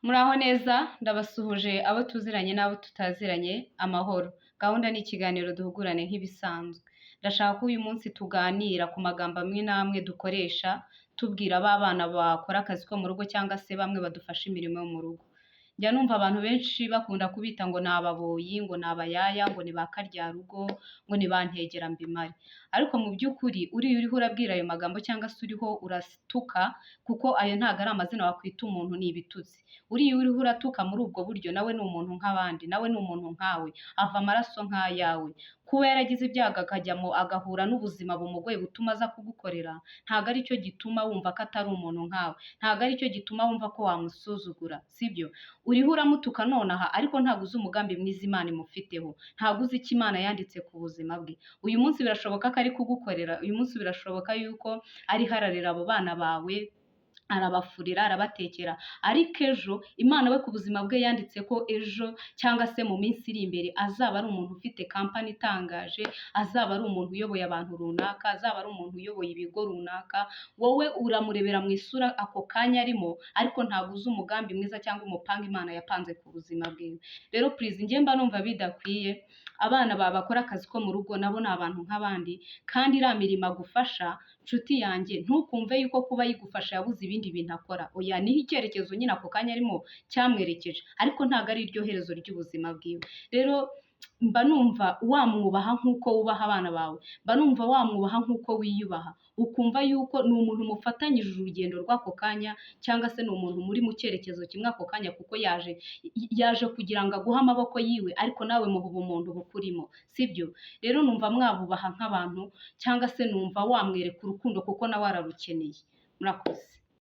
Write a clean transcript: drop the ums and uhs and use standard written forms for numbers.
Muraho neza, ndabasuhuje abo tuziranye n'abo tutaziranye, amahoro. Gahunda ni ikiganiro duhugurane nk'ibisanzwe. Ndashaka ko uyu munsi tuganira ku magambo amwe n'amwe dukoresha tubwira ba bana bakora akazi ko mu rugo cyangwa se bamwe badufasha imirimo yo mu rugo. Njya numva abantu benshi bakunda kubita ngo ni ababoyi, ngo ni abayaya, ngo ni ba karyarugo, ngo ni ba ntegerambimare. Ariko mu by'ukuri uriya uriho urabwira ayo magambo cyangwa se uriho uratuka, kuko ayo ntabwo ari amazina wakwita umuntu, ni ibitutsi. Uriya uriho uratuka muri ubwo buryo nawe ni umuntu nk'abandi, nawe ni umuntu nkawe, ava amaraso nk'ayawe. Kuba yaragize ibyago akajyamo agahura n'ubuzima bumugoye butuma aza kugukorera, ntabwo ari cyo gituma wumva ko atari umuntu nkawe, ntabwo ari cyo gituma wumva ko wamusuzugura, sibyo? Uriho uramutuka nonaha ariko ntabwo uzi umugambi mwiza Imana imufiteho, ntabwo uzi icyo Imana yanditse ku buzima bwe. Uyu munsi birashoboka ko ari kugukorera, uyu munsi birashoboka yuko ariho ararera abo bana bawe, arabafurira, arabatekera, ariko ejo Imana we ku buzima bwe yanditse ko ejo cyangwa se mu minsi iri imbere azaba ari umuntu ufite kampani itangaje, azaba ari umuntu uyoboye abantu runaka, azaba ari umuntu uyoboye ibigo runaka, wowe uramurebera mu isura ako kanya arimo, ariko ntabwo uzi umugambi mwiza cyangwa umupanga Imana yapanze ku buzima bwiwe. Rero please, njye mba numva bidakwiye, abana bawe bakora akazi ko mu rugo nabo ni abantu nk'abandi, kandi iriya mirimo agufasha, nshuti yanjye, ntukumve yuko kuba yigufasha yabuze ibindi bintu akora. Oya, niho icyerekezo nyine ako kanya arimo cyamwerekeje, ariko ntabwo ari iryo herezo ry'ubuzima bwiwe. Rero mba numva wamwubaha nk'uko wubaha abana bawe, mba numva wamwubaha nk'uko wiyubaha, ukumva yuko ni umuntu mufatanyije urugendo rw'ako kanya, cyangwa se ni umuntu muri mu cyerekezo kimwe ako kanya, kuko yaje kugira ngo aguhe amaboko yiwe, ariko nawe muha ubumuntu bukurimo, sibyo? Rero numva mwabubaha nk'abantu, cyangwa se numva wamwereka urukundo kuko nawe ararukeneye. Murakoze.